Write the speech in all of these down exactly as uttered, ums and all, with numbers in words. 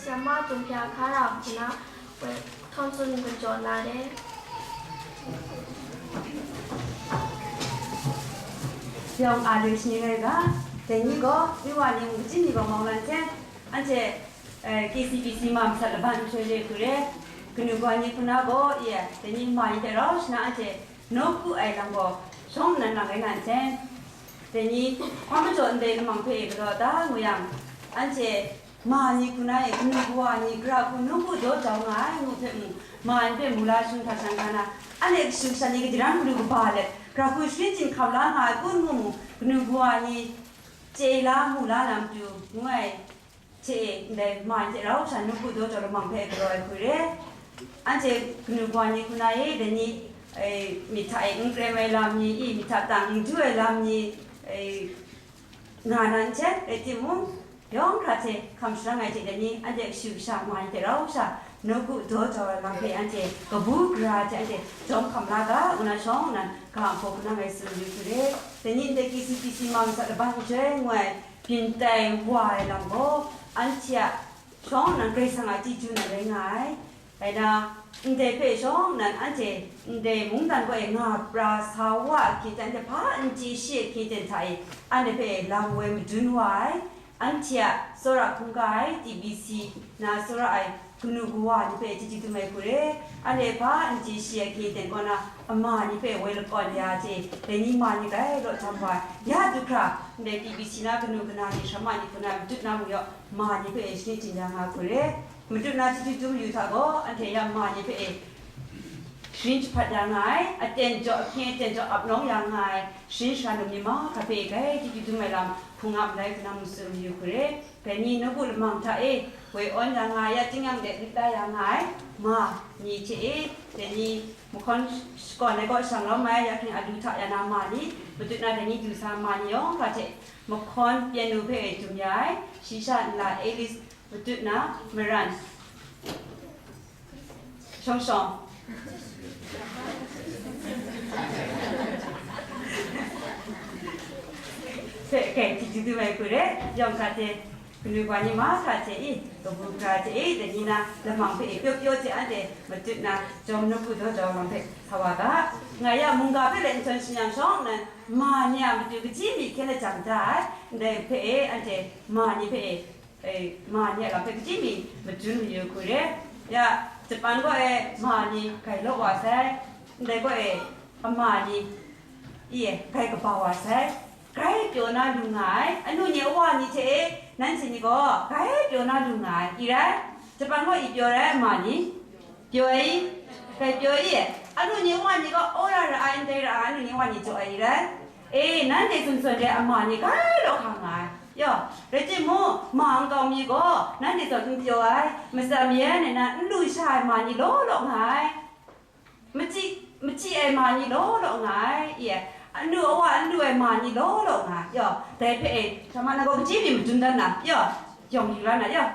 Sema Tumhpya Hkara hpuna, Thompson Gunjaw na re. Yawng a lu shani rai ga, dai ni gaw, mi wa ni mung kaji ni gaw mau lan hte, anhte, eh, K C B C ma masat laban nhtoi re hku re, kanu kawa ni hpuna gaw, ye, dai ni ma ni hte rau shana anhte nawku ai lam gaw, shawng nnan lang rai nga nten, dai ni hpa majaw ndai lamang hpe e galaw da ngu yang, anhte ma ni hpuna e kanu kawa ni gara hku nawku daw jau nga ai ngu hpe mung, ma ni hpe mu la shung hta shang ga na, anhte kashu kasha ni kaji ram galu kaba let, gara hku sharin chyinghkam la nga ai kun ngu mu, kanu kawa ni chye la mu la na matu ngu ai hte e, ndai ma ni hte rau sha nawku daw jau lamang hpe galaw ai hku re. Anhte kanu kawa ni hpuna e, dai ni, e, myit hta e n kram ai lam ni, i, myit hta tang n du ai lam ni, e, nga na n hte, rai timung, yawng hkra hte hkam sharang ai hte dai ni, anhte kashu kasha ma ni hte rau sha nawku daw jau ai lam hpe anhte kabu gara hte anhte jawm hkam la ga, ngu na shawng nnan, ga hpaw hpunang ai tsun yu hku re. Dai ni ndai K C B C ma masat laban nhtoi ngu ai, byin tai wa ai lam gaw, anhte a shawng nnan Karai Kasang a chyeju nan rai nga ai. Rai na, ndai hpe shawng nnan anhte ndai mungdan kaw e nga pra sa wa ahkyen hte, anhte hpa n chye shi ahkyen hte hta e, anhte hpe lam woi madun wa ai. Anhte a tsawra hkungga ai T B C na tsawra ai kanu kawa ni hpe chyeju dum ai hku re. Anhte hpa n chye shi ai hkye ten kaw na, ama ni hpe woi lakawn ya hte, dai ni ma ni grai law jam wa ai. Ya du hkra, ndai T B C na kanu kana ni, sara ma ni hpuna matut na mung yaw, ma ni hpe sharin chyinghkam ya nga hku re. Matut na chyeju dum yu hta gaw, anhte ya ma ni hpe e sharin jahpat ya nga ai, aten jaw ahkyen, aten jaw ap nawng ya nga ai, sharin sara num ni mahkra hpe e grai chyeju dum ai lam, hpung a malai hku na mung tsun mayu hku re. Dai ni nawku lamang hta e woi awn ya nga ai, ya ting yang de lit la ya nga ai, ma ni hte e, dai ni mahkawn shakawn ai kaw shang lawm ai, ya hking a lu hta ya na ma ni, matut na dai ni du sa ma ni yawng hkra hte mahkawn pyan nu hpe e dum ya ai, shi sha nla Alice, matut na Maran. Shawng shawng. Hpe, kai, chyeju dum ai hku re, yawng hkra hte, kanu kawa ni mahkra hte i, kabu gara hte i, dai ni na lamang hpe i, pyaw pyaw hte anhte matut na, jawm nawku daw jau lam hpe sa wa ga. Nga ya mungga hpe let nhtawm shi yang shawng nnan, ma ni a matu kaji mi hkyen lajang da ai, ndai hpe e, anhte ma ni hpe e, e, ma ni a lam hpe kaji mi madun mayu hku re. Ya, Japan kaw e ma ni grai law wa sai, ndai kaw e ama ni, i e, grai kaba wa sai, grai pyaw na lu nga ai, anu ni awa ni hte e, nanhte ni gaw grai pyaw na lu nga ai, i rai? Japan kaw i pyaw rai ama ni? Pyaw ai, grai pyaw ai, anu ni wa ni gaw, aw ra ra ai, ndai ra ai, anu ni wa ni jaw ai rai. E, nanhte tsun tsun de ama ni grai law hkang nga ai. Yaw, rai timung, ma nkau mi gaw, nanhte zawn n pyaw ai, matsan mi ai, nai na, n lu sha ai ma ni law law nga ai. Machyi, machyi ai ma ni law law nga ai, i, anu awa n lu ai ma ni law law nga ai. Yaw, dai hpe e, hta ma na gaw, kaji mi madun dan na, yaw, yawng yu la na, yaw.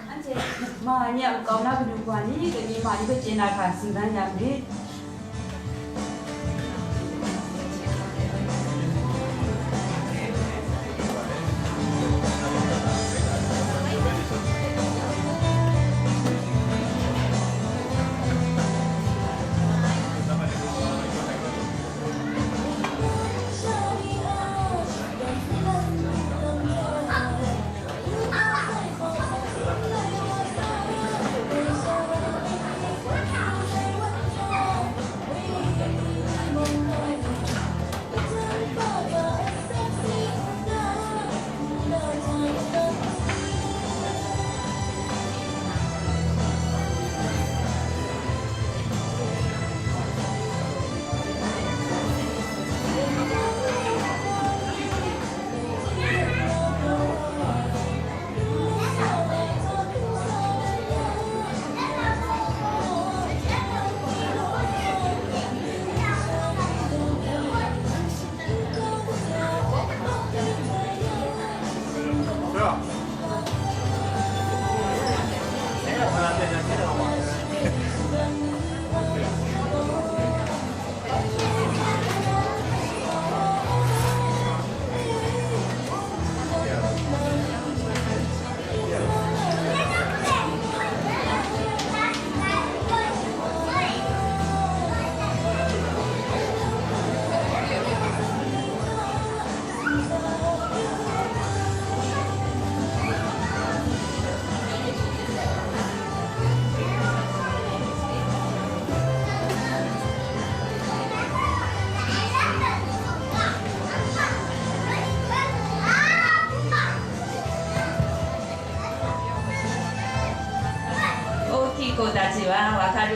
อันเจ มาเนี่ย เกาหน้าไปดูกว่านี้ จะมีมาที่ไปเจนาค่ะ สิ่งนั้นอย่างนี้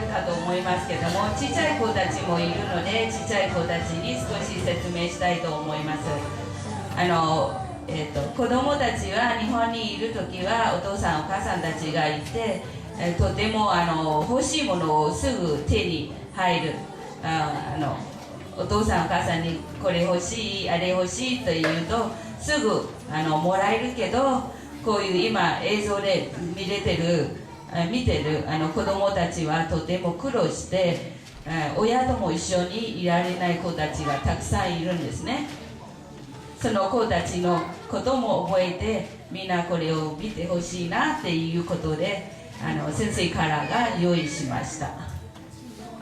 かと思いますけども、ちっちゃい子たちもいるので、ちっちゃい子たちに少し説明したいと思います。あの、えっと、子供たちは日本にいる時は、お父さんお母さんたちがいて、え、とても、あの、欲しいものをすぐ手に入る。あ、あの、お父さんお母さんにこれ欲しい、あれ欲しいと言うと、すぐ、あの、もらえるけど、こういう今映像で見れてる、え、見てる、あの、子供たちはとても苦労して、え、親とも一緒にいられない子たちがたくさんいるんですね。その子たちのことも覚えて、みんなこれを見てほしいなっていうことで、あの、先生からが用意しました。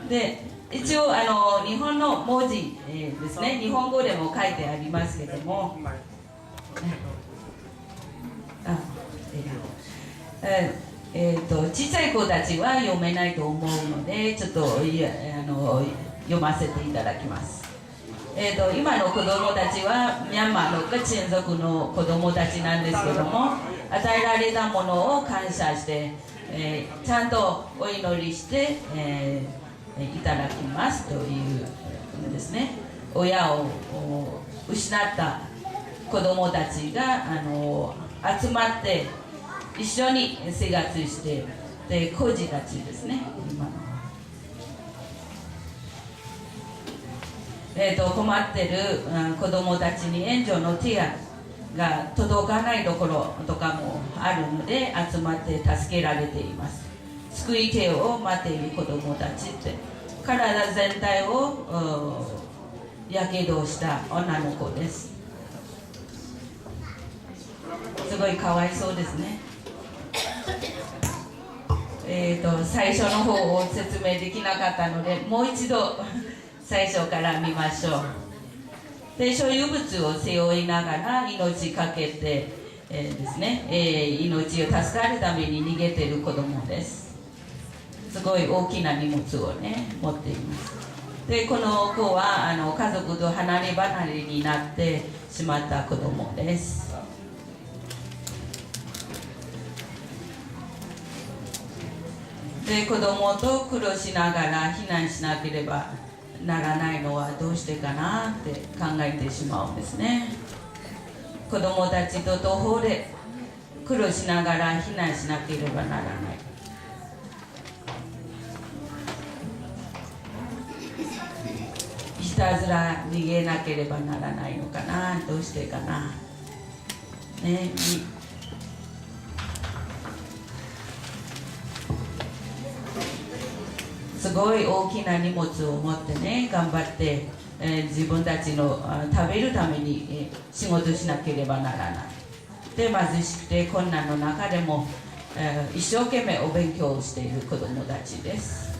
で、一応、あの、日本の文字、えーですね、日本語でも書いてありますけども、あ、えーえーと、小さい子たちは読めないと思うので、ちょっと、いや、あの、読ませていただきます。えーと、今の子供たちは、ミャンマーのカチン族の子供たちなんですけども、与えられたものを感謝して、えーちゃんとお祈りして、えーいただきますというものですね。親を、お失った子供たちが、あの、集まって、一緒に生活して、で、孤児たちですね、今の。えーと、困ってる、うん、子供たちに援助の手が届かないところとかもあるので、集まって助けられています。救い手を待っている子供たちって、体全体を、うん、やけどした女の子です。すごいかわいそうですね。えーと、最初の方を説明できなかったので、もう一度最初から見ましょう。で、所有物を背負いながら命かけて、えーですね、えー命を助かるために逃げてる子供です。すごい大きな荷物をね、持っています。で、この子は、あの、家族と離れ離れになってしまった子供です。で、子供と苦労しながら避難しなければならないのはどうしてかなって考えてしまうんですね。子供たちと徒歩で苦労しながら避難しなければならない。ひたすら逃げなければならないのかな、どうしてかな。ね、すごい大きな荷物を持ってね、頑張って、えー自分たちの、あ、食べるために、えー仕事しなければならない。で、貧しくて困難の中でも、えー一生懸命お勉強をしている子供たちです。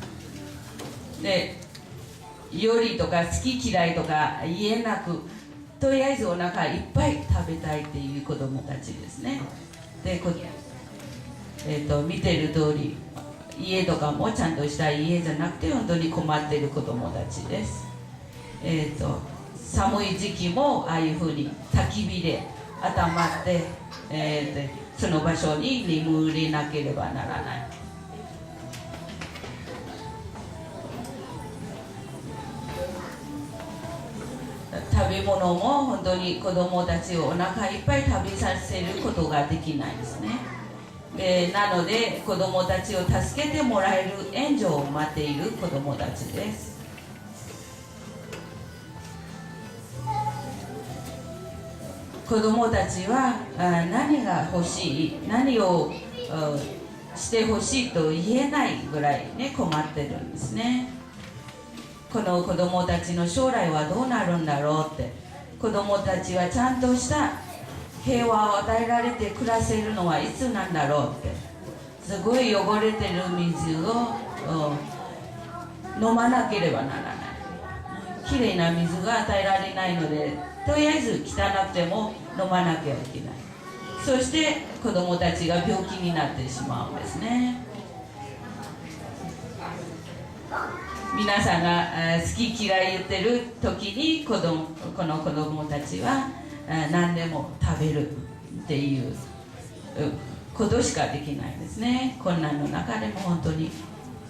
で、料理とか好き嫌いとか言えなく、とりあえずお腹いっぱい食べたいっていう子供たちですね。で、こえー、と見てる通り、家とかもちゃんとした家じゃなくて、本当に困ってる子供たちです。えー、と寒い時期もああいうふうに焚き火で温まって、えー、でその場所に眠れなければならない。食べ物も本当に子供たちをお腹いっぱい食べさせることができないですね。で、なので子供たちを助けてもらえる援助を待っている子供たちです。子供たちは、あ、何が欲しい、何を、あ、してほしいと言えないぐらいね、困ってるんですね。この子供たちの将来はどうなるんだろうって、子供たちはちゃんとした平和を与えられて暮らせるのはいつなんだろうって、すごい汚れてる水を、うん、飲まなければならない。きれいな水が与えられないので、とりあえず汚くても飲まなきゃいけない。そして子供たちが病気になってしまうんですね。皆さんが、えー好き嫌い言ってる時に、子供この子供たちは、えー何でも食べるっていう、うん、ことしかできないですね。困難の中でも本当に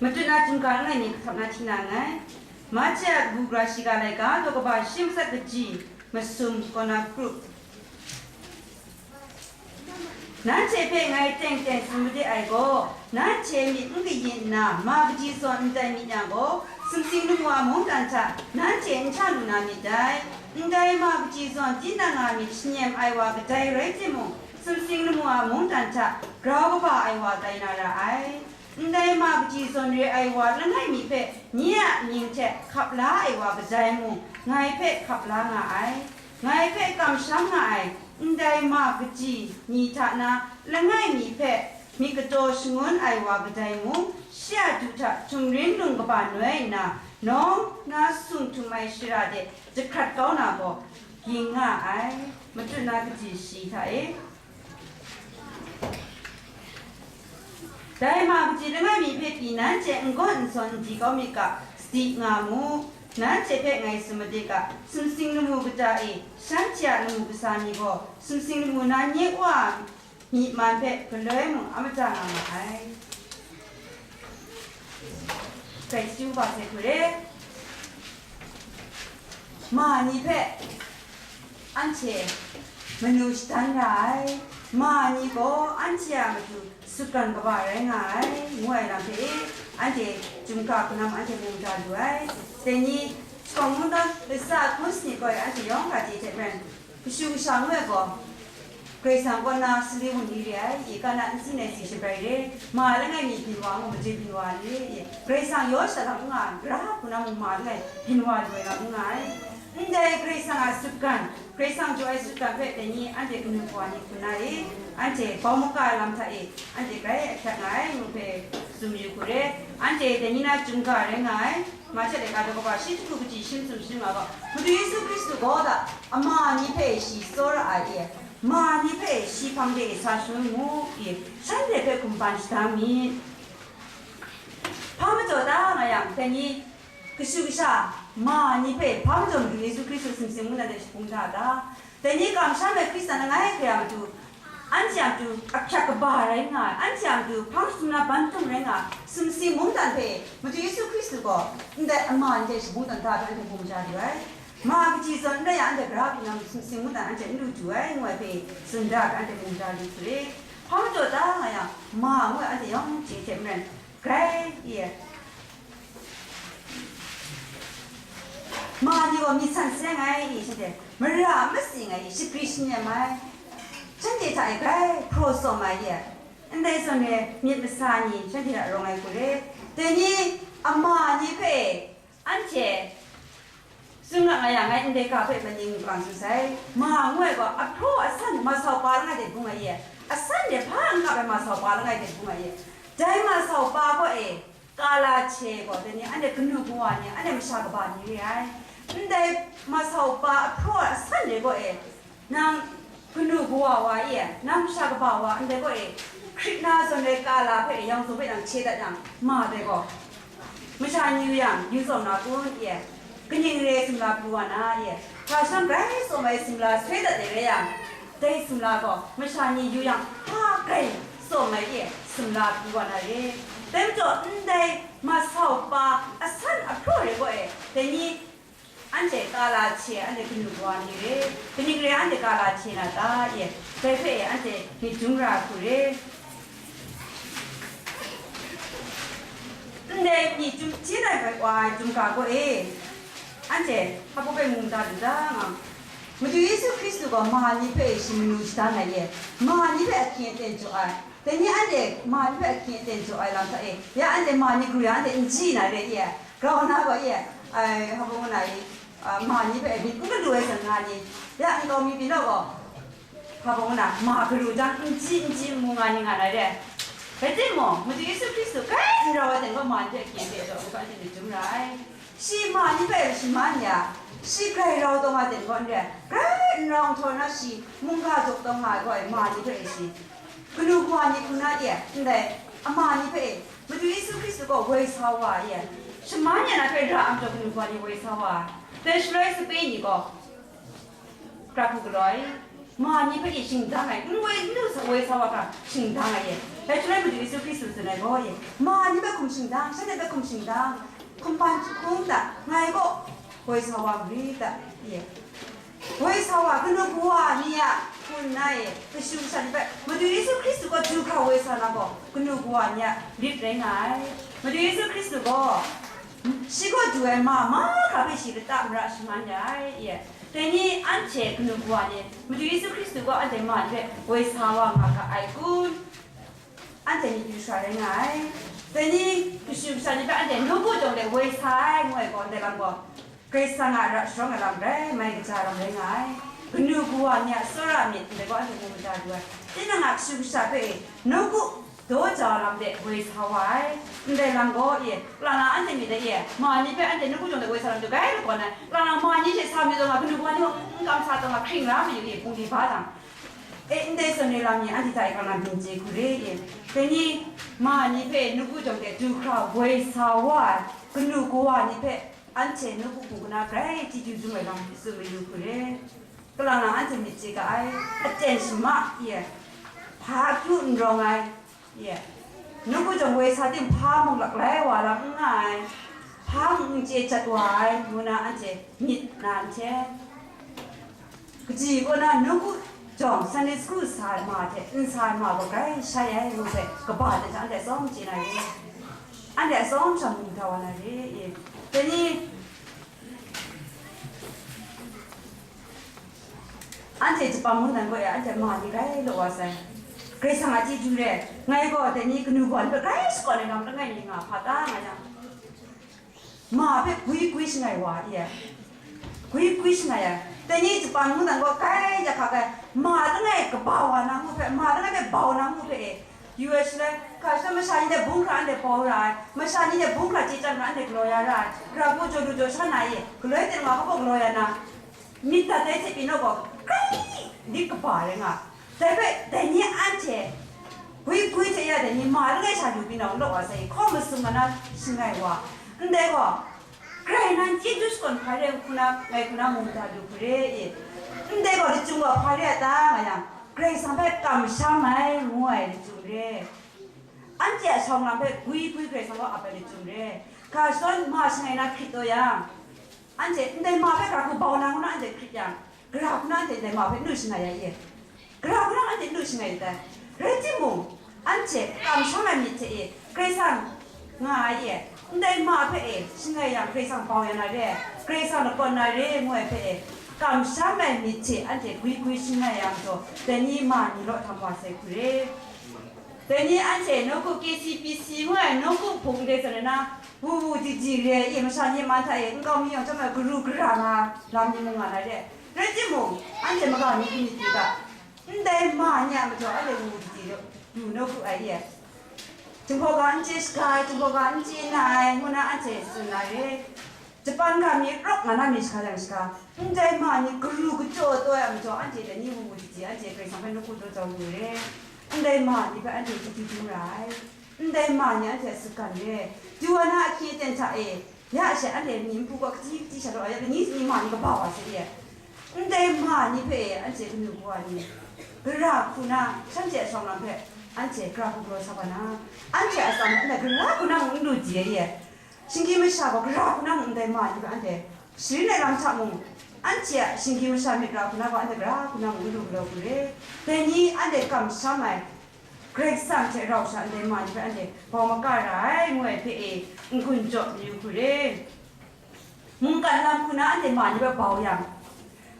Matut na htingga langai mi kahtap na hti na nngai. Mace a kabu gara shiga laika daw kaba shi matsat kaji masum kaw na group. Nanhte hpe ngai teng teng tsun made ai gaw, nanhte myit n kayin nna, ma kaji zawn n tai myit yang gaw, sumsing lamu a mungdan hta nanhte n hta lu na myit dai. Ndai ma kaji zawn tinang a myit shanyem ai wa kadai rai timung, sumsing lamu a mungdan hta grau kaba ai wa tai na ra ai. Ndai ma kaji zawn re ai wa langai mi hpe nye a mying hte hkap la ai wa kadai mung, ngai hpe hkap la nga ai. Ngai hpe kamsham nga ai ndai ma kaji ni hta na langai mi hpe myit kataw shangun ai wa kadai mung, shi a du hta htumrin lung kaba noi nna, nawng na sung htum ai shara de jahkrat kau na gaw, ging nga ai. Matut na kaji shi hta e. Dai ma kaji langai mi hpe pyi nanhte n gawn n sawn n di kau myit ga, sadi nga mu. Nanhte hpe ngai tsun made ga, sumsing lamu kata e shanhte a lamu kasa ni gaw, sumsing lamu na nye Wa a myit man hpe galoi mung a mada nga ma ai. Gratitude ba sai hku re. Ma ni hpe anhte manu shadan ra ai, ma ni gaw anhte a matu sutgan kaba rai nga ai, ngu ai lam hpe e, anhte chyum ga hku nam anhte mu mada lu ai. Dai ni, shakawn mungdan latsa hkun sanit gaw e anhte yawng hkra chye hte maren, kashu kasha ngu ai gaw, Karai Kasang kaw na sali wunli re ai, i, kana nsin ai si shabrai re, ma langai mi byin wa ngu, maje byin wa re, i, Karai Kasang yaw shada lam n nga, ra hku na mung ma langai byin wa lu ai lam n nga ai. Ndai Karai Kasang a sutgan, Karai Kasang jaw ai sutgan hpe dai ni anhte kanu kawa ni hku na e, anhte bau maka ai lam hta e, anhte grai ahkyak nga ai ngu hpe tsun yu hku re. Anhte dai ni na chyum ga rai nga ai, Mahte laika daw kaba shi jahku kaji shi masum shi nga ga, Madu Yesu Hkristu gaw da, ama ni hpe shi tsawra ai e, ma ni hpe shi hpang de sa shangun mu e, shanhte hpe hkum ban shadang myit. Hpa majaw ta nga yang, dai ni kashu kasha ma ni hpe hpa majaw Madu Yesu Hkristu sumsing mungdan de shagun da ta? Dai ni kamsham ai Hkristan langai hkrai a matu, anhte a matu ahkyak kaba rai nga ai, anhte a matu hpang sumla ban tung rai nga ai, sumsing mungdan hpe Madu Yesu Hkristu gaw ndai ama ni hte shagun dan da hpe anhte hkum ja lu ai. Ma kaji zawn n rai yang, anhte gara hku nang sumsing mungdan anhte n lu du ai, ngu ai hpe tsun da hpe anhte hkum ja lu hku re. Hpa majaw ta nga yang, ma ngu ai anhte yawng chye hte maren, grai ye. Ma ni gaw myit san seng ai, shanhte mara a masing ai, shagri shanyem ai, shanhte hta e grai hpraw tsawm ai ye. Ndai zawn e myit masa ni shanhte hta rawng ai hku re. Dai ni ama ni hpe anhte tsun mat nga yang, ngai ndai ga hpe maning lang tsun sai. Ma ngu ai gaw, ahpraw asan masau pa langai de bung ai ye, asan de hpa n kap ai masau pa langai de bung ai ye. Dai masau pa gaw e, kala hte gaw, dai ni anhte kanu kawa ni, anhte masha kaba ni re ai. Ndai masau pa ahpraw asan de gaw e, nang kanu kawa wa e, nang masha kaba wa ndai gaw e, hkrit na zawn ai kala hpe yang zaw hpe nang hte dat yang, ma dai gaw, masha ni yu yang, yu tsawm na kun e, kaning re sumla pru wa na e, hpa shan grai tsawm ai sumla soi dat de rai yang, dai sumla gaw masha ni yu yang, hpa grai tsawm ai e, sumla pru wa na re. Dai majaw, ndai masau pa asan ahpraw re gaw e, dai ni anhte kala hte anhte kanu kawa ni re, kaning re anhte kala hte na ta e, dai hpe anhte myit jum ra hku re. Ndai myit jum hte na bai wa ai jum ga gaw e, anhte hpa baw bai mung da lu da nga. Madu Yesu Hkristu gaw ma ni hpe shi manu shadan ai e, ma ni hpe ahkying aten jaw ai. Dai ni anhte ma ni hpe ahkying aten jaw ai lam hta e, ya anhte ma ni garu ya anhte n ji na re e, grau na gaw e, ai, hpa baw na e, a, ma ni hpe myit n galu ai zawn nga ni, ya nkau mi pyi naw gaw, hpa baw na, ma garu jang n ji n ji n mu nga ni nga na re. Rai timung, Madu Yesu Hkristu grai n rau ai ten gaw ma ni hpe ahkying aten jaw ai, ngu hpe anhte myit jum ra ai. Shi ma ni hpe shi man ya, shi grai rau taw nga ten gaw n re, grai n rau nhtawm na shi mungga jaw taw nga ai gaw, ma ni hpe shi kanu kawa ni hku na e, ndai ama ni hpe Madu Yesu Hkristu gaw woi sa wa e, shaman ya na hpe ra ai majaw kanu kawa ni woi sa wa ai. Dai shaloi sape ni gaw, Kra hku galaw ai, ma ni hpe e shingdang ai, n woi, n lu sa, woi sa wa hkra shingdang ai e. Dai shaloi Madu Yesu Hkristu tsun ai gaw e, ma ni hpe hkum shingdang, shanhte hpe hkum shingdang, hkum ban hkum ta, ngai gaw woi sa wa mari ta, e. Woi sa wa, kanu kawa ni a hpun na e, kashu kasha ni hpe, Madu Yesu Hkristu gaw du hkra woi sa na gaw, kanu kawa ni a lit rai nga ai. Madu Yesu Hkristu gaw, shi gaw du ai ma mahkra hpe shi lata mara shaman ya ai, e. Dai ni anhte kanu kawa ni, Madu Yesu Hkristu gaw anhte ma ni hpe woi sa wa nga ga ai kun? Anhte myit yu sha rai nga ai. Dai ni kashu kasha ni hpe anhte nawku jawng de woi sa ai, ngu ai gaw, ndai lam gaw, Karai Kasang a ra sharawng ai lam rai, mai kaja lam rai nga ai. Kanu kawa ni a tsawra myit ndai gaw anhte mu maja lu ai. Tinang a kashu kasha hpe e, nawku daw ja lam de woi sa wa ai. Ndai lam gaw e, kalang na anhte myit de e, ma ni hpe anhte nawku jawng de woi sa lam du gai lagawn ai, kalang na ma ni hte sa mayu taw nga, kanu kawa ni gaw n kam sa taw nga, hkring la mayu e, bungli ba jang. E, ndai zawn re lam ni anhte hta e kalang na byin chye hku re e. Dai ni ma ni hpe nawku jawng de du hkra woi sa wa ai, kanu kawa ni hpe anhte nawku hku na grai chyeju dum ai lam tsun mayu hku re. Kalang na anhte myit chye ga ai, aten shama e, hpa akyu n rawng ai, e, nawku jawng woi sa tim hpa mung laklai wa lam n nga ai, hpa mung n chye jat wa ai, ngu na anhte myit na n hte. Kaji kaw na nawku jawng Sunday school sa ai ma hte n sa ai ma gaw grai shai ai, ngu hpe kaba hte sha anhte atsawm chye na re, anhte atsawm sha mu da wa na re, e. Dai ni, anhte Japan mungdan gaw e, anhte ma ni grai law wa sai. Karai Kasang a chyeju re, ngai gaw dai ni kanu kawa ni hpe grai shakawn ai lam langai mi nga hpa ta nga yang, ma hpe gwi gwi shangai wa e. Gwi gwi shangai ai. Dai ni Japan mung nan gaw grai jahka ai, ma langai kaba wa na ngu hpe, ma langai hpe bau na ngu hpe e, yu ai shaloi, hkra shaloi masha ni dai bung hkra anhte bau ra ai, masha ni dai bung hkra chye chyang hkra anhte galaw ya ra ai, gara hku jaw lu jaw sha na e, galoi ten wa hkra gaw galaw ya na, myit dat ai hte pyi naw gaw, grai lit kaba rai nga. Dai hpe, dai ni anhte gwi gwi hte ya dai ni ma langai sha lu pyi naw n law wa sai, hkaw masum ma na shangai wa, ndai gaw, Karai nan chyeju shakawn hpa re ai hku na, ngai hku na mung da lu hku re i. Ndai gaw lachyum gaw hpa re a ta nga yang, Karai Kasang hpe kamsham ai ngu ai lachyum re. Anhte a shawng lam hpe gwi gwi Karai Kasang gaw ap ai lachyum re. Hkra shaloi ma shangai na hkrit taw yang, anhte ndai ma hpe gara hku bau na ngu na anhte hkrit yang, gara hku na anhte ndai ma hpe n lu shangai ya i? Gara hku na anhte n lu shangai dai. Rai timung, anhte kamsham ai myit hte e, Karai Kasang nga ai e, ndai ma hpe e, shangai yang Karai Kasang bau ya na re, Karai Kasang lakawn na re, ngu ai hpe e, kamsham ai myit hte anhte gwi gwi shangai yang gaw, dai ni ma ni law htam wa sai hku re. Dai ni anhte nawku K C P C ngu ai nawku hpung de zawn na, wu wu di di re i, masha ni man hta e nkau mi yawng chyawm ai garu gara nga lam ni mung nga na re. Rai timung, anhte maga mi hkrum myit dai ga, ndai ma ni a majaw anhte wu wu di di lu, lu nawku ai e. Jinghpaw ga n chye shaga ai, jinghpaw ga n chye na ai, ngu na anhte tsun na re. Japan ga mi rawk nga na mi shaga yang shaga, ndai ma ni garu kachyaw taw ai a majaw, anhte dai ni wu wu di di, anhte Karai Kasang hpe nawku daw jau lu re. Ndai ma ni hpe anhte chyeju dum ra ai. Ndai ma ni anhte a sagan re. Duwa na ahkye aten hta e, ya she anhte myi nhpu gaw kachyi kachyi sha law, ya ni ni ma ni kaba wa sai e. Ndai ma ni hpe anhte kanu kawa ni, gara hku na, shanhte a shawng lam hpe, anhte gara hku galaw sa wa na, anhte a atsam e, anhte gara hku na mung n lu di ai e. Shinggyim masha gaw gara hku na mung ndai ma ni hpe anhte sharin ai lam hta mung, anhte a shinggyim masha myit gara hku na gaw anhte gara hku na mung n lu galaw hku re. Dai ni anhte kamsham ai, Karai Kasang hte rau sha ndai ma ni hpe anhte bau maka ra ai, ngu ai hpe e, n-gun jaw mayu hku re. Mungkan lam hku na anhte ma ni hpe bau yang,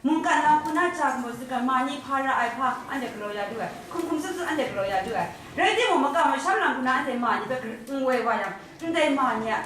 mungkan lam hku na ja gamu sagan ma ni hpa ra ai hpa anhte galaw ya lu ai, hkum hkum tsup tsup anhte galaw ya lu ai. Rai timung, makam masham lam hku na anhte ma ni hpe n woi wa yang, ndai ma ni a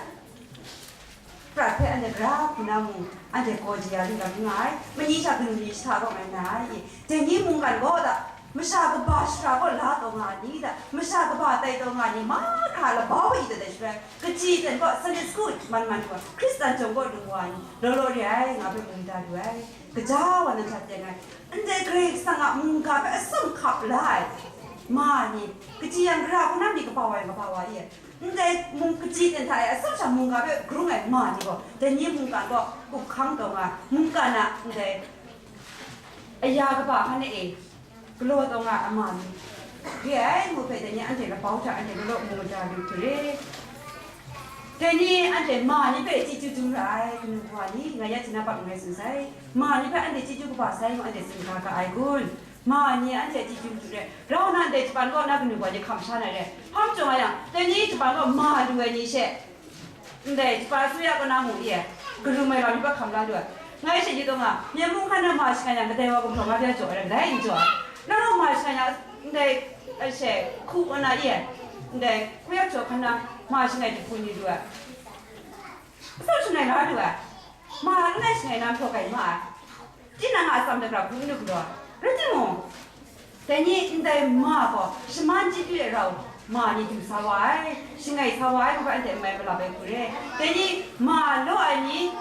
prat hpe anhte gara hku na mung anhte gaw di ya lu lam n nga ai, mani sha kanu ni shahta gaw ngai na ai. Dai ni mungkan gaw da, masha kaba shara gaw la taw nga ai ni da, masha kaba tai taw nga ai ni mahkra labau ai dai dai shaloi, kaji ten gaw Sunday school man man wa, Hkristan chyawm gaw lung wa ai ni law law re ai, nga hpe mung da lu ai. Kaja wa nan hta teng ai, ndai Karai Kasang a mungga hpe atsawm hkap la ai ma ni, kaji yang gara hku na myit kaba wa yang kaba wa i ai. Ndai mung kaji ten hta e atsawm sha mungga hpe grung ai ma ni gaw, dai ni mungkan gaw up hkang taw nga ai, mungkan a ndai aya kaba hkan e galaw taw nga ai ama ni re ai ngu hpe, dai ni anhte labau hta anhte law law mu mada lu hku re. Dai ni anhte ma ni hpe chyeju dum ra ai, kanu kawa ni, ngai ya hte na bak n rai tsun sai, ma ni hpe anhte chyeju kaba sai ngu anhte tsun ga ga ai kun? Ma ni anhte chyeju dum re, grau na ndai Japan kaw na kanu kawa ni hkam sha na re, hpa majaw nga yang, dai ni Japan kaw ma lu ai ni she, ndai Japan asuya kaw na mu i ai, karum ai lam ni hpe hkam la lu ai. Ngai she yu taw nga, Myen mung hkan na ma shangai yang, kadai wa gumhpraw nga bya jaw ai rai, kadai n jaw ai. Nang gaw ma shangai yang, ndai, a she, hku kaw na i ai, ndai hku yak jaw hkan na ma shangai jahpu ni lu ai. Atsawm shangai la lu ai. Ma langai shangai na hpraw gai ma ai. Tinang a atsam hte gara hku n lu galaw ai. Rai timung, dai ni ndai ma gaw shaman chyeju e rau ma ni du sa wa ai, shangai sa wa ai, ngu hpe anhte n mai malap ai hku re. Dai ni ma law ai ni,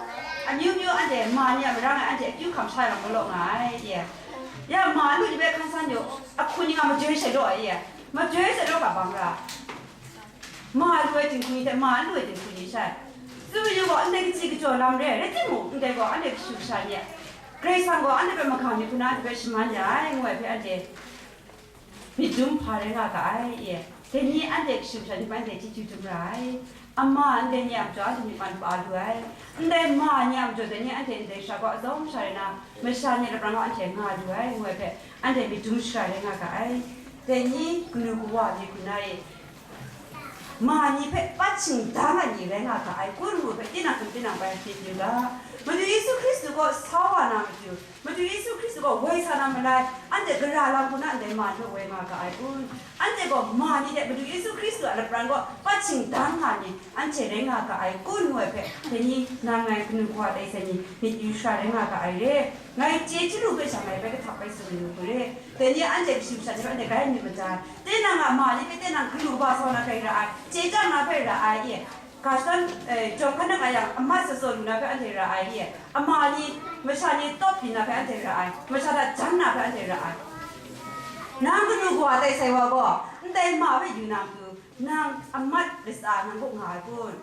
amyu myu anhte ma ni a marang e anhte akyu hkam sha ai lam galaw nga ai, ye. Ya ma lu ni hpe hkan san yu, ahku ni nga majoi shat law ai, ye. Majoi shat law ga bang ra. Ma lu ai dinghku ni hte ma n lu ai dinghku ni shai. Tsun yu gaw, ndai kaji kachyaw lam re, rai timung, ndai gaw anhte kashu kasha ni a, Karai Kasang gaw anhte hpe magam ni hku na anhte hpe shaman ya ai, ngu ai hpe anhte myit dum hpa rai nga ga ai, e. Dai ni anhte kashu kasha ni hpe anhte chyeju dum ra ai. Ama ndai ni a majaw anhte myit man pa lu ai. Ndai ma ni a majaw dai ni anhte ndai shara gaw atsawm sha rai na, masha ni a laprang gaw anhte nga lu ai, ngu ai hpe anhte myit dum shara rai nga ga ai. Dai ni kanu kawa ni hku na e, ma ni hpe pat shingdang ai ni rai nga ga ai kun ngu hpe, tinang hkum tinang bai myit yu ga. Madu Yesu Hkristu kaw sa wa na matu, Madu Yesu Hkristu gaw woi sa na malai, anhte gara lam hku na ndai ma ni hpe woi nga ga ai kun? Anhte gaw ma ni hte Madu Yesu Hkristu a lapran gaw pat shingdang nga ni anhte rai nga ga ai kun ngu ai hpe, dai ni nang ngai kanu kawa tai sai ni myit yu shara rai nga ga ai re. Ngai chye chyalu hpe sha ngai bai kahtap bai tsun yu hku re. Dai ni anhte kashu kasha ni hpe anhte grai myit mada. Tinang a ma ni hpe tinang galu kaba sa na hkrai ra ai, chye chyang na hpe ra ai e. Ga shadawn, eh, jawng hkan nang a yang, amat sat sat lu na hpe anhte ra ai e. Ama ni, masha ni tawp byin na hpe anhte ra ai, masha hta jan na hpe anhte ra ai. Nang kanu kawa tai sai wa gaw, ndai ma hpe yu na matu, nang amat latsa nang kaw nga ai kun?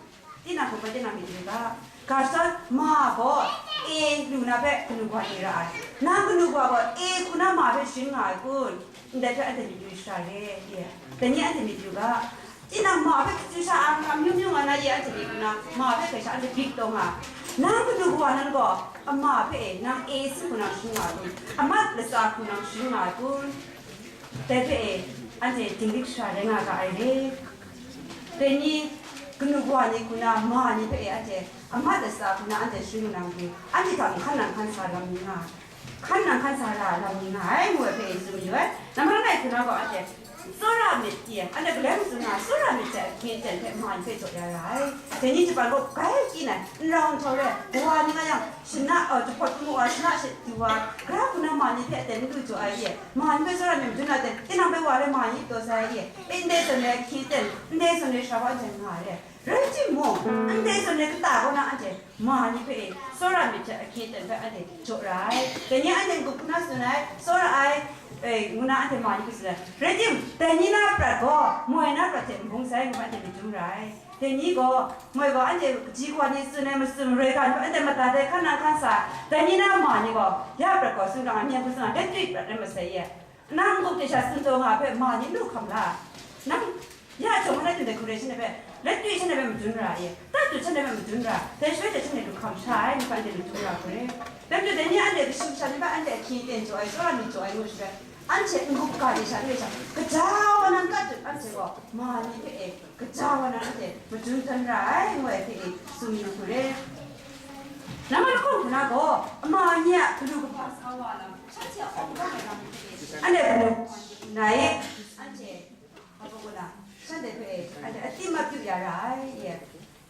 Tinang hkum bai tinang myit yu ga. Ga shadawn ma gaw e lu na hpe kanu kawa ni ra ai. Nang kanu kawa gaw e hku na ma hpe sharin nga ai kun? Ndai hpe anhte myit yu shara re, e. Dai ni anhte myit yu ga. Tinang ma hpe kachyu sha ang amyu myu nga na ye anhte myit yu na, ma hpe hkrai sha anhte bik taw nga. Nang kanu kawa nan gaw, ama hpe e, nang e sin hku nang sharin nga ai kun? Amat latsa hku nang sharin nga ai kun? Dai hpe e, anhte dinglik shara rai nga ga ai re. Dai ni, kanu kawa ni hku na ma ni hpe e, anhte amat latsa hku na anhte sharin nga na matu, anhte hta nhkan nang hkan sa lam ni nga ai. Hkan nang hkan sa ra lam ni nga ai, ngu ai hpe e tsun mayu ai. Namhpa langai hku na gaw, anhte tsawra myit, e, anhte galoi matsun nga, tsawra myit hte ahkyen aten hpe ma ni hpe jaw ya ra ai. Dai ni Japan gaw grai kyin ai, n rau nhtau rai, kawa ni nga yang, shana, uh, jahpawt hkungga wa, shana shadu wa, gara hku na ma ni hpe aten n lu jaw ai e, ma ni hpe tsawra myit madun na ten, tinang hpe wa rai ma ni taw sai e, e ndai zawn rai ahkyen aten, ndai zawn rai sha wa anhte nga ai e. Rai timung, ndai zawn rai kata kaw na anhte ma ni hpe e, tsawra myit hte ahkyen aten hpe anhte jaw ra ai. Dai ni anhte n-gup hku na tsun ai, tsawra ai, e, ngu na anhte ma ni hpe tsun ai. Rai tim, dai ni na prat gaw, moi na prat hte n bung sai, ngu hpe anhte myit dum ra ai. Dai ni gaw, moi gaw anhte kaji kawa ni tsun ai matsun maroi ga ni hpe anhte mada dai hkan nang hkan sa, dai ni na ma ni gaw, ya prat gaw sumgang ai, myen hku sumgang ai, dai twi prat rai masai e. Nang n-gup hte sha tsun taw nga hpe ma ni lu hkam la? Nang ya jawng na decoration hpe, let twi shanhte hpe madun ra e, tat dut shanhte hpe madun ra, dai shaloi hte shanhte lu hkam sha ai, ngu hpe anhte lu dum ra hku re. Dai majaw dai ni anhte kashu kasha ni hpe anhte ahkyen aten jaw ai, tsawra myit jaw ai ngu shi hpe, anhte n-gup ga de sha de sha, kaja wa nan tat dut anhte gaw ma ni hpe e, kaja wa nan anhte madun htan ra ai, ngu ai hpe e tsun yu hku re. Namhpa lahkawng hku na gaw, ama ni a galu kaba sa wa lam, shanhte a awng kau ai lam hpe e, anhte galu na e, anhte Hpa gaw na, shanhte hpe, anhte atim apyu ya ra ai, e.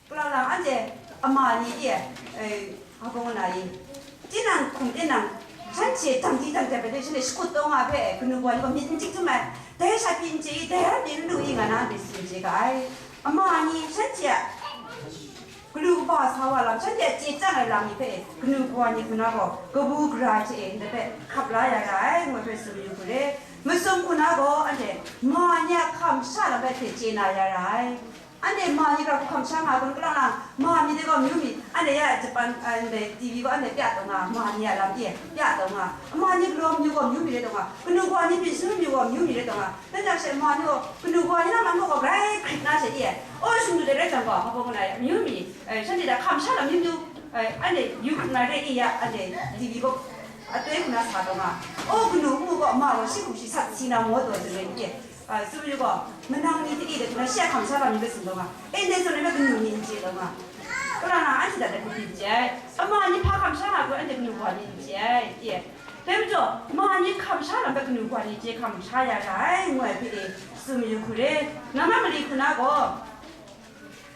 Kalang lang anhte ama ni, e, e, hpa gaw na i, tinang hkum tinang, shanhte dang di dang dat ai hpe, shanhte shakut taw nga hpe, kanu kawa ni gaw myit n chye htum ai, dai sha pyi n chye i, dai a pyi n lu i, nga na anhte tsun chye ga ai. Ama ni shanhte a galu kaba sa wa lam, shanhte a chye chyang ai lam ni hpe, kanu kawa ni hku na gaw, kabu gara hte e ndai hpe hkap la ya ra ai, ngu ai hpe tsun mayu hku re. Masum hku na gaw, anhte ma ni a hkam sha lam hpe hte chye na ya ra ai. Anhte ma ni gaw hkam sha nga ai kun, kalang lang, ma mi dai gaw amyu mi, anhte ya Japan, a, ndai T V gaw anhte pya taw nga, ma ni a lam e pya taw nga, ma ni galaw amyu gaw amyu mi rai taw nga, kanu kawa ni byin sum amyu gaw amyu mi rai taw nga, dan jang she ma ni gaw kanu kawa ni na man gaw grai hkrit na she e, o, shingdu de rai jang gaw, hpa gaw na e, amyu mi, e, shanhte hta hkam sha lam myu myu, e, anhte yu hkrit na re e ya, anhte T V gaw atoi hku na sa taw nga, o, kanu nmu gaw ma gaw shi hku shi sat si na maw taw, tsun ai ni e, a, tsun yu gaw, manang ni hte e de hku na shi a hkam sha lam ni hpe tsun taw nga, e, ndai zawn ni hpe kanu ni n chye taw nga, kalang na anhte hta de hku byin chye ai, ama ni hpa hkam sha nga gaw, anhte kanu kawa ni n chye ai, e. Dai majaw, ma ni hkam sha lam hpe kanu kawa ni chye hkam sha ya ra ai, ngu ai hpe e tsun mayu hku re. Namhpa mali hku na gaw,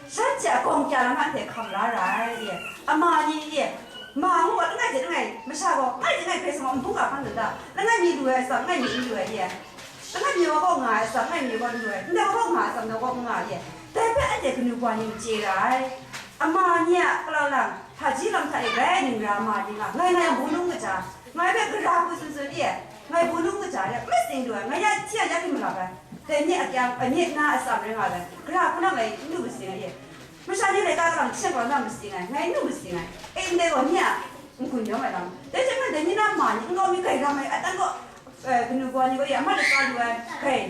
shanhte a gawng kya lam anhte hkam la ra ai, e. Ama ni, e, ma ngu gaw langai hte langai, masha gaw langai hte langai hkrai sa gaw, nbung ga hpang dan da, langai mi lu ai atsam, langai mi n lu ai, e. Langai mi wa gaw nga ai atsam, langai mi wa gaw n lu ai, ndai wa gaw nga ai atsam, ndai wa gaw n nga ai, e. Dai hpe anhte kanu kawa ni n chye ra ai. Ama ni a kalang lang, hpaji lam hta e grai ningra ma ni nga, ngai, ngai a bunung kaja, ngai hpe gara hku tsun tsun e, ngai bunung kaja re, n matsing lu ai, ngai ya hti a ya hkring malap ai, dai ni a kyang, a, nye na atsam rai nga ai, gara hku na ngai n lu matsing ai e, masha ni laika kalang hte seng gaw na matsing ai, ngai n lu matsing ai, e, ndai gaw nye a n-gun yawng ai lam, dai hte maren dai ni na ma ni nkau mi grai ram ai, adan gaw, e, kanu kawa ni gaw ya, amat latsa lu ai, grai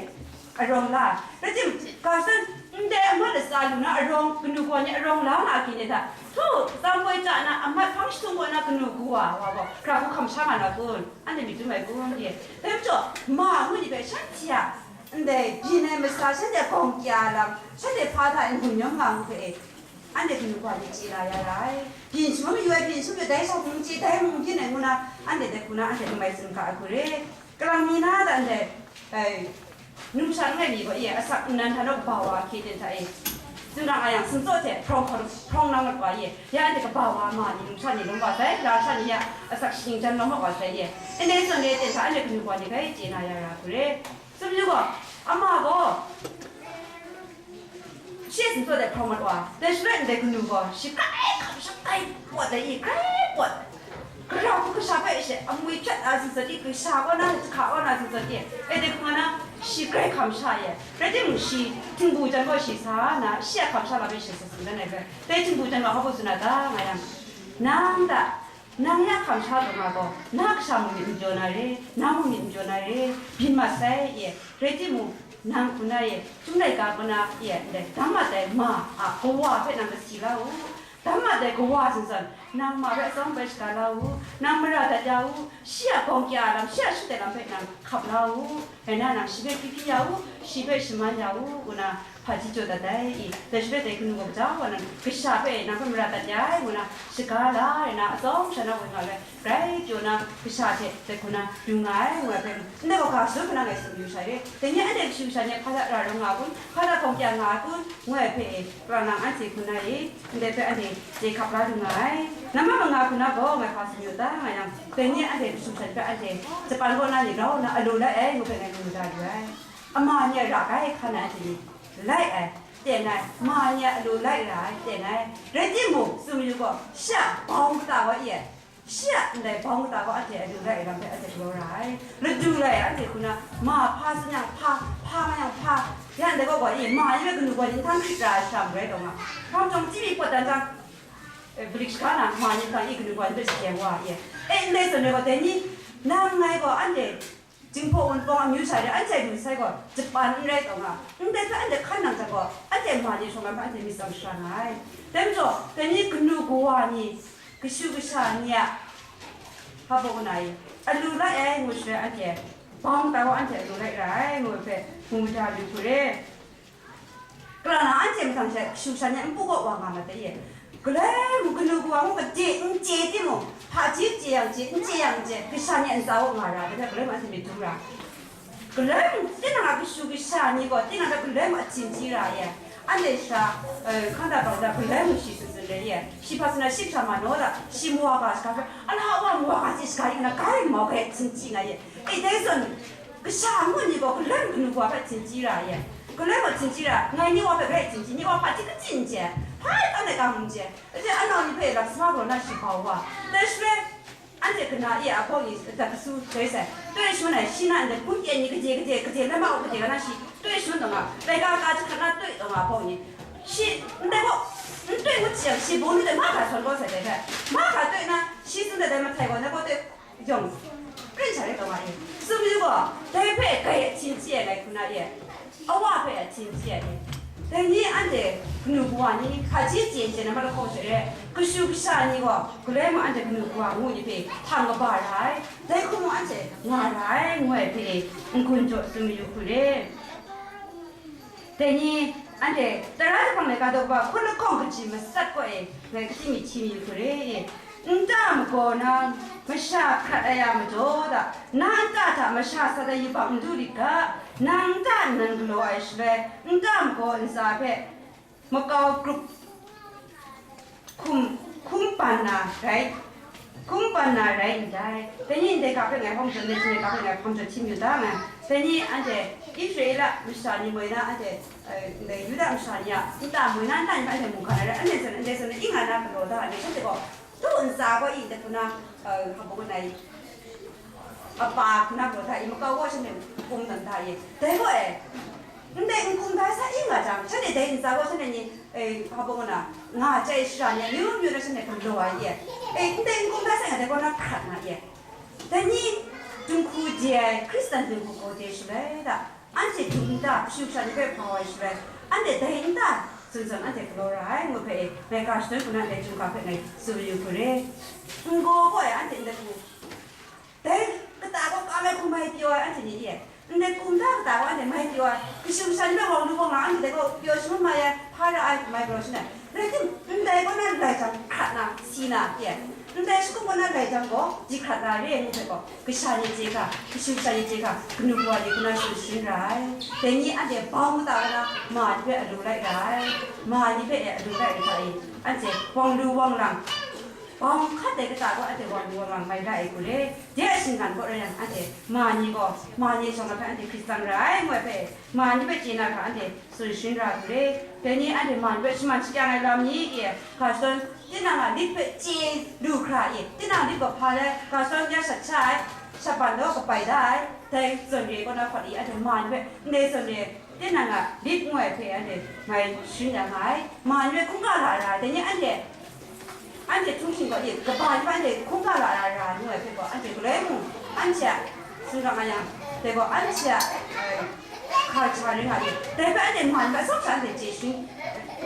arawng la. Rai tim, ga shadawn, ndai amat latsa lu na arawng, kanu kawa ni arawng la nga hkye ni hta, htu, tsam woi chya na amat hpang jahtum kaw na kanu kawa wa gaw, hkra hku hkam sha nga na kun? Anhte myit dum ai kun? Ye. Dai majaw, ma ngu ni hpe shanhte a Ndai byin ai masa shanhte gawng kya lam, shanhte hpa hta e n-gun yawng nga ngu hpe e, anhte kanu kawa ni chye na ya ra ai. Byin shangun mayu ai, byin shangun mayu dai sha hpung chye, dai mung byin ai ngu na, anhte dai hku na anhte n mai tsun ga ai hku re. Kalang mi na da ndai, ai, numsha langai mi gaw e, asak nnan hta naw kaba wa hkye ten hta e, tsun ra nga yang, sumtsaw hte hprawng hkawr, hprawng nang mat wa e, ya anhte kaba wa ma ni, numsha ni lawm wa sai, lara sha ni ya asak shagying jan lawm mat wa sai e, ndai zawn re ten hta anhte kanu kawa ni grai chye na ya ra hku re. Tsun yu gaw, ama gaw, shi a sumtsaw de hprawng mat wa, dai shaloi ndai kanu gaw, shi grai hkam sha, grai pawt ai i, grai pawt. Gara hku kasha hpe she, amwi hpyat a sumsat i, kasha kaw na, jahka kaw na sumsat i, e dai hku nga na, shi grai hkam sha ye. Rai timung, shi htingbu jan gaw shi sa na, shi a hkam sha lam e shi sa tsun dan ai hpe, dai htingbu jan gaw hpa tsun na ta nga yang, nang ta, nang ya hkam sha taw nga gaw, na kasha mung myit n jaw na re, na mung myit n jaw na re, byin mat sai, ye, rai timung, nang hku na ye, Chyum laika kaw na ye, ndai dam mat ai ma a kawa hpe nang kasi la u, dam mat ai kawa zawn zawn, nang ma hpe atsawm bai shaga la u, nang mara dat ya u, shi a gawng kya lam, shi a shut ai lam hpe nang hkap la u, rai na, nang shi hpe hpyi hpyi ya u, shi hpe shaman ya u, ngu na, hpaji jaw dat ai i, dai shi hpe dai kanu gaw kaja wa nang, kasha hpe nang hpe mara dat ya ai, ngu na, shaga la ai na, atsawm sha na woi nga ai, grai pyaw na, kasha hte dai hku na du nga ai, ngu ai hpe, ndai gaw ga sut hkra ngai tsun yu sha re. Dai ni anhte kashu kasha ni hpa da ra rawng nga ai kun, hpa da hkawng kya nga ai kun, ngu ai hpe e, pra nang anhte hku na e, ndai hpe anhte chye hkap la lu nga ai. Namma manga hku na gaw ngai hpa tsun yu ta nga yang, dai ni anhte kashu kasha ni hpe anhte Japan kaw na ni rau nna alu lai ai ngu hpe ngai mu da lu ai. Ama ni a ra kai hkan ai anhte ni lai ai, teng ai, ma ni a alu lai ra ai, teng ai. Rai timung, tsun yu gaw, shi a bawng kata gaw e ai, shi a ndai bawng kata gaw anhte alu lai ai lam hpe anhte galaw ra ai. Ladu lai ai anhte hku na, ma hpa tsun yang hpa, hpa nga yang hpa, ya ndai gaw gaw e, ma ni hpe kanu gaw ni nhtang hkrit ra ai shara marai taw nga, hkam jawng chyi mi pawt dan jang, e, blik shaga na ma ni nhtang e kanu gaw ni hpe shakyen wa e. E, ndai zawn e gaw dai ni, nang ngai gaw anhte Jinghpaw Wunpawng amyu sha re, anhte amyu sai gaw Japan n rai taw nga, ndai hpe anhte hkan nang hta gaw, anhte ma ni shawng lam hpe anhte myit tsang shara nga ai. Dai majaw, dai ni kanu kawa ni, kashu kasha ni a hpa baw na i, alu lai ai ngu shaloi anhte, bawng kata gaw anhte alu lai ra ai ngu ai hpe, mu da lu hku re. Kalang na anhte mahtang she kashu kasha ni a npu kaw wa nga mat ai e. Galoi mung kanu kawa mung gade n chye timung, hpaji chye yang chye, n chye yang n chye, kasha ni a ntsa kaw nga ra ai hpe galoi mung anhte myit du ra. Galoi mung tinang a kashu kasha ni gaw tinang hpe galoi mung ahtin chyi ra ai e. Anhte sha, eh, hkang da bang da galoi mung shi tsun tsun re ye. Shi hpa tsun ai, shi hkra ma naw da, shi mawa ga shaga hpe, ala wa mawa ga chye shaga yin na, ga yin mau hpe ahtin chyi nga ye. E, dai zawn, kasha ngut ni gaw galoi mung kanu kawa hpe ahtin chyi ra ye. Galoi mung ahtin chyi ra, ngai ni wa hpe grai ahtin chyi, ni wa hpa hti kaji n chye, hpa e tawn ai ga mung n chye. Anhte anau ni hpe lam sama galaw na shi bau wa. Dai shaloi, anhte kana e a bau ni, dat kasu doi sai. Toi shangun ai, shi na ndai hpun pyen ni gade gade, gade lama u gade ga na shi toi shangun taw nga, laika ka jahkrat na toi taw nga a bau ni. Shi ndai gaw, n toi ngut shi yang, shi bung ni dai mahkra sawn kau sai dai hpe. Mahkra toi na, shi tsun dat dai mahtai gaw, ndai gaw toi, yawng, pren sha rai taw nga e. Tsun yu gaw, dai hpe grai ahtin chye ai ngai hku na e, awa hpe ahtin chye ai. Dai ni anhte kanu kawa ni hpaji chye n chye na mat lahkawng hte re, kashu kasha ni gaw galoi mung anhte kanu kawa ngu ni hpe hpang kaba ra ai, dai hku mung anhte nga ra ai, ngu ai hpe e, n-gun jaw tsun mayu hku re. Dai ni, anhte tara jahpang laika daw kaba hkun lahkawng kaji matsat kaw e, ngai kaji myit hti mayu hku re e. Nta magaw na masha hkrat ai a majaw da, na nta hta masha sat ai yubak n du lit ga, nang nta nnan galaw ai shaloi, nta magaw ntsa hpe makau grup hkum, hkum ban na rai, hkum ban na rai ndai. Dai ni ndai ga hpe ngai hpang jaw, ndai hte ndai ga hpe ngai hpang jaw htim yu da nga. Dai ni anhte Israela masha ni moi na, anhte, eh, ndai Yuda masha ni a nta moi na, nta ni hpe anhte mungkan ai rai, anhte zawn, anhte zawn, ing nga na galaw da, anhte shanhte gaw, du ntsa gaw i, ndai hku na, eh, hpa bung ai, apa hku na galaw da i, makau gaw shanhte hkum dan da i. Dai gaw e, ndai n-kum da sa i nga jang, shanhte dai ntsa gaw shanhte ni, eh, hpa bung na, nga chyai shara ni, amyu myu na shanhte galaw ai e. Eh, ndai n-kum da sa nga dai gaw na hkrat nga e. Dai ni, dinghku de ai, Hkristan dinghku gaw de shaloi da, anhte du nta, kashu kasha ni hpe hpa wa ai shaloi, anhte dai nta, zawn zawn anhte galaw ra ai, ngu hpe e, ngai ga shadawn hku na ndai Chyum ga hpe ngai tsun yu hku re. N-gaw gaw e, anhte ndai hku, dai kata gaw kam ai hkum ai pyaw ai anhte ni e, Ndai kumda kata gaw anhte mai pyaw ai, kashu kasha ni hpe wang lu wang lang anhte gaw pyaw shangun mai ai, hpa ra ai, mai galaw shangun ai. Rai timung, ndai kaw na lai jang hkrat na, si na, pyi ai. Ndai shakum kaw na lai jang gaw, di hkrat na re ai ngu hpe gaw, kasha ni chye hkra, kashu kasha ni chye hkra, kanu kawa ni hku na sharin sharin ra ai. Dai ni anhte bau mata ai na, ma ni hpe alu lai ra ai. Ma ni hpe e alu lai ra hta e, anhte wang lu wang lang, bau hkat ai kata gaw anhte wang lu wang lang mai ra ai hku re. De a shinggan kaw rai yang, anhte ma ni gaw, ma ni shawng ai hpe anhte hkrit tsang ra ai, ngu ai hpe, ma ni hpe chye na hkra anhte tsun sharin ra ai hku re. Dai ni anhte ma ni hpe shaman shakyang ai lam ni e, ga shadawn, tinang a lit hpe chye lu hkra e, tinang lit gaw hpa lai, ga shadawn ya shat sha ai, shat ban law kabai da ai, dai zawn re kaw na hkawt i, anhte ma ni hpe ndai zawn re, tinang a lit ngu ai hpe anhte mai sharin ya nga ai, ma ni hpe hkungga la ra ai, dai ni anhte, anhte htung hking gaw, e, kaba ni hpe anhte hkungga la ra ra ngu ai hpe gaw, anhte galoi mung, anhte a sumgang a yang, dai gaw, anhte a, e, hka ja ring nga ai, dai hpe anhte ma ni hpe atsawm sha anhte chye sharin,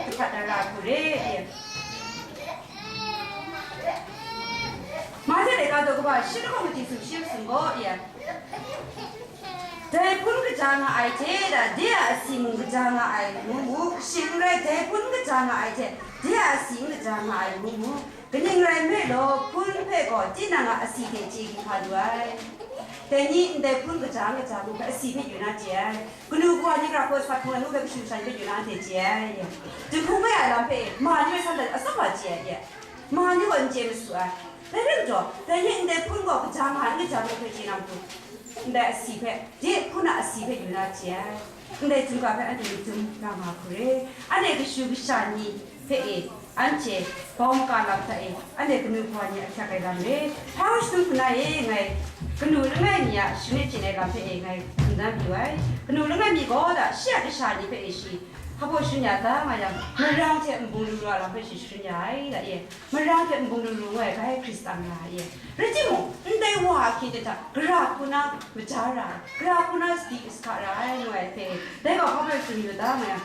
e, hkrat na ra hku re, e. Mahte laika daw kaba shi lahkawng kaji sumshi masum gaw, e. Dai hpun kaja nga ai hte, da, de a asi mung kaja nga ai, ngu mu, kashi n rai, dai hpun kaja nga ai hte, de a asi n kaja nga ai, ngu mu. Kaning rai nme law, hpun hpe gaw tinang a asi hte chye hkra lu ai. Dai ni ndai hpun kaja n kaja ngu hpe asi hpe yu na chye ai. Kanu kawa ni gara hkaw sa hkrung ai ngu hpe kashu kasha ni hpe yu na anhte chye ai. Dinghku ngai a lam hpe ma ni hpe san dat atsawm wa chye ai. Ma ni gaw n chye masu ai. Dai rai majaw, dai ni ndai hpun gaw kaja nga ai, n kaja nga ai hpe chye na matu, ndai asi hpe, de hpun a asi hpe yu na chye ai. Ndai htingga hpe anhte myit dum ra nga hku re. Anhte kashu kasha ni hpe e, anhte bau maka lam hta e, anhte kanu kawa ni ahkyak ai lam re. Hpa shadum hku na e, ngai kanu langai mi a sharin chye ai lam hpe e, ngai tsun dan pru ai. Kanu langai mi gaw da, shi a kasha ni hpe e shi hpa baw sharin ya ta nga yang, marang hte nbung lu lu a lam hpe shi sharin ya ai, da e. Marang hte nbung lu lu ngu ai, bai Hkristan ra ai. Rai timung, ndai wa a hkye hte hta, gara hku na maja ra ai, gara hku na sadi sahka ra ai, ngu ai hpe, dai gaw hpa bai tsun yu ta nga yang,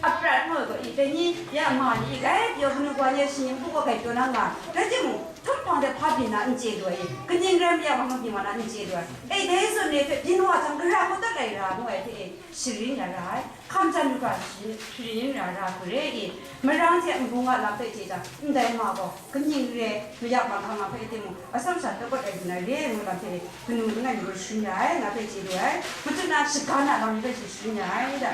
aprat ngu ai gaw, i, dai ni, ya ma ni, i, gai pyaw kanu kawa ni a shayin hku gaw gai pyaw na nga, rai timung, htum hpang de hpa byin na n chye lu ai, i, kaning rai ma ya, mahkang byin wa na n chye lu ai, e, dai zawn ni hpe byin wa jang, gara hku dat lai ra, ngu ai hpe, e, sharin ya ra ai. Hkam jan lu ga sharin, sharin ra ra hku re i, marang hte nbung a lam hpe chye jang, ndai ma gaw kaning re mayak mahkang a hpe timung, atsawm sha tawkawt ai lu na re ngu lam hpe, kanu langai mi gaw sharin ya ai, nga hpe chye lu ai, matut na shaga na lam ni hpe shi sharin ya ai da.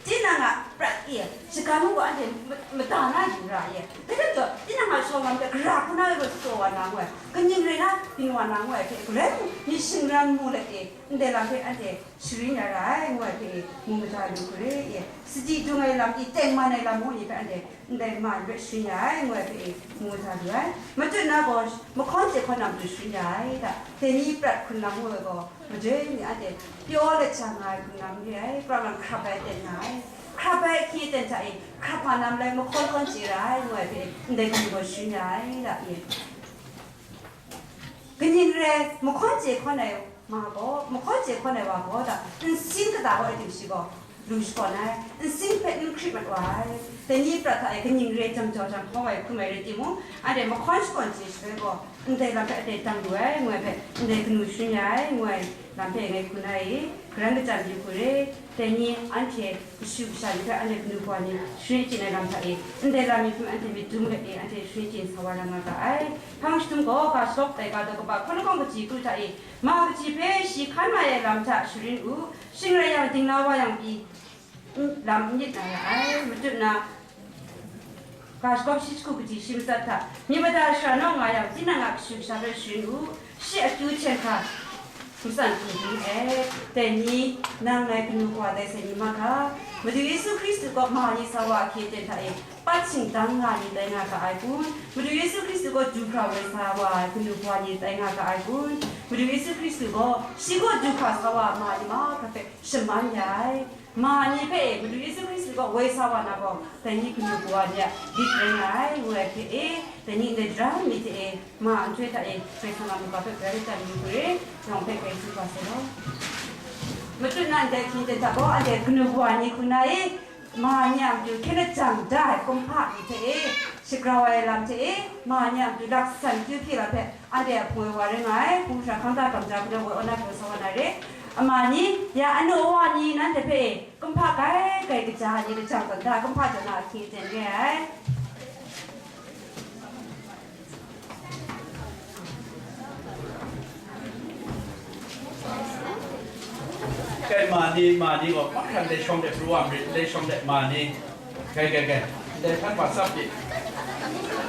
Tinang a prat e, shaga mung gaw anhte ma-, mada na yu ra e, dai hpe majaw, tinang a shawng lam hpe gara hku na gaw tsaw wa na ngu ai, kaning re na byin wa na ngu ai hpe, galoi mung myit shingran mu let e, ndai lam hpe anhte sharin ya ra ai, ngu ai hpe e, mu mada lu hku re e, sadi dung ai lam, i tengman ai lam ngu ni hpe anhte ndai ma ni hpe sharin ya ai, ngu ai hpe e, mu mada lu ai. Matut na gaw, mahkawn chye hkawn na matu sharin ya ai da, dai ni prat hkrun lam ngu ai gaw, majoi ni anhte pyaw let sha nga ai hkrun lam re ai, pra lam hkrap ai aten nga ai, hkrap ai ahkye aten hta e, hkrap nga na malai mahkawn hkawn chye ra ai, ngu ai hpe e, ndai ni gaw sharin ya ai da, e. Kaning re ai, mahkawn chye hkawn ai ma gaw, mahkawn chye hkawn ai wa gaw, da, nsin kata gaw rai tim shi gaw, lu shakawn ai, nsin hpe n hkrit mat wa ai. Dai ni prat hta e kaning re ai jang jau jang hkawng ai hkrum ai rai timung, anhte mahkawn shakawn chye shaloi gaw, ndai lam hpe anhte dang lu ai, ngu ai hpe, ndai kanu sharin ya ai, ngu ai lam hpe ngai hku na i, karan kachyan yu hku re. Dai ni anhte kashu kasha ni hpe anhte kanu kawa ni sharin chye ai lam hta e, ndai lam ni hpe anhte myit dum let e, anhte sharin chye sa wa na nga ga ai. Hpang jahtum gaw, ga sawk ai ga daw kaba hkaw lahkawng kaji kru hta e, ma kaji hpe shi hkan mai ai lam hta sharin u, shing rai yang, dingla wa yang pyi, n-, lam n myit na ra ai. Matut na, ga shagawp shi jahku kaji shi matsat hta, myit mada shara naw nga yang, tinang a kashu kasha hpe sharin u, shi akyu hten hkra matsan hku dum ai. Dai ni, nang ngai kanu kawa tai sai ni mahkra, Madu Yesu Hkristu kaw ma ni sa wa ahkye aten hta e, pat shingdang nga ni tai nga ga ai kun? Madu Yesu Hkristu kaw du hkra woi sa wa ai kanu kawa ni tai nga ga ai kun? Madu Yesu Hkristu gaw shi kaw du hkra sa wa ma ni mahkra hpe shaman ya ai. Ma ni hpe e, Madu Yesu Hkristu kaw woi sa wa na gaw, dai ni kanu kawa ni a lit rai nga ai, ngu ai hpe e, dai ni ndai daram mi hte e, ma nhtoi hta e, Karai Kasang a mungga hpe grai kachyan yu hku re, yawng hpe grai tsun hkra sai law. Matut na ndai hkying ten hta gaw, anhte kanu kawa ni hku na e, ma ni a matu hkyen lajang da ai kumhpa ni hte e, shagrau ai lam hte e, ma ni a matu laksan kyu hpyi lam hpe, anhte a hpung e wa rai nga ai, hpung shara hkang ta gam ja hku na woi aw na pyaw sa wa na re, Ama ni, ya anu awa ni nanhte hpe kumhpa gai gai kaja ai ni lajang tawn da, kumhpa jaw na ahkying ten re ai. Kai ma ni, ma ni gaw, mahkran leshawng de pru wa marit, leshawng de ma ni. Kai, kai, kai. Ndai hkan wa tsap de.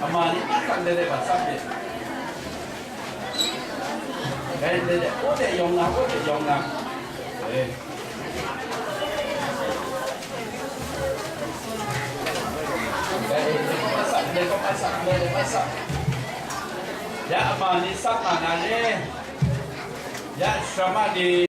Ama ni mahkran de de wa tsap de. Kai, de de. O de yawng na, o de yawng na. Kai. Kai, de kawp a tsap, de kawp a tsap, de kawp a tsap. Ya ama ni tsap nga na le. Ya shara ma ni.